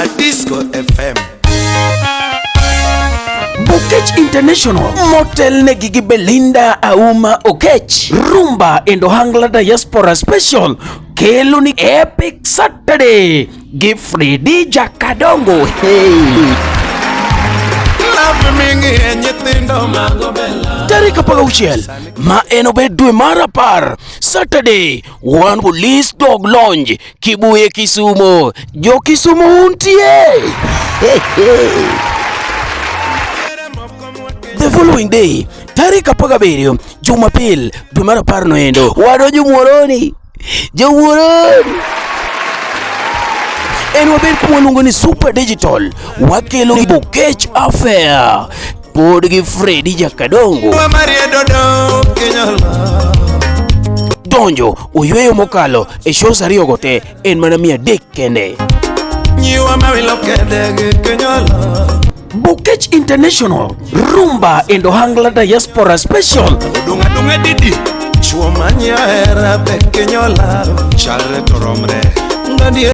Madisco FM. Bukech International motelnegi gi Belinda Auma Okech, Rumba and Ohangla Diaspora Special kelo ni Epic Saturday gi Fredi Jakadongo. Hey. Love ming'iye nyithindo mago bela. Tarik 16 ma en obed dwe mar 10 Saturday, wan Police Dog Lounge, Kibuye, Kisumo. Jo Kisumo untie. Hey, hey. The following day, tarik 17 Jumapil dwe mar 10 noendo, wadonjo Muhoroni. Jo Muhoroni en wabed kuma waluongo ni Super Digital, wakelo ni Bukech Affair pod gi Fredi Jakadongo. Marie dodo kinyola. Donjo oyweyo mokalo e shows ariyogo te en mana 300 kende. Nyiwa mawilo kede gi kinyola. Bukech International Rumba and Ohangla Diaspora Special. Odong' adong'a didi. Chuo manya hera be kinyola. Chalre to romre. Ngandi.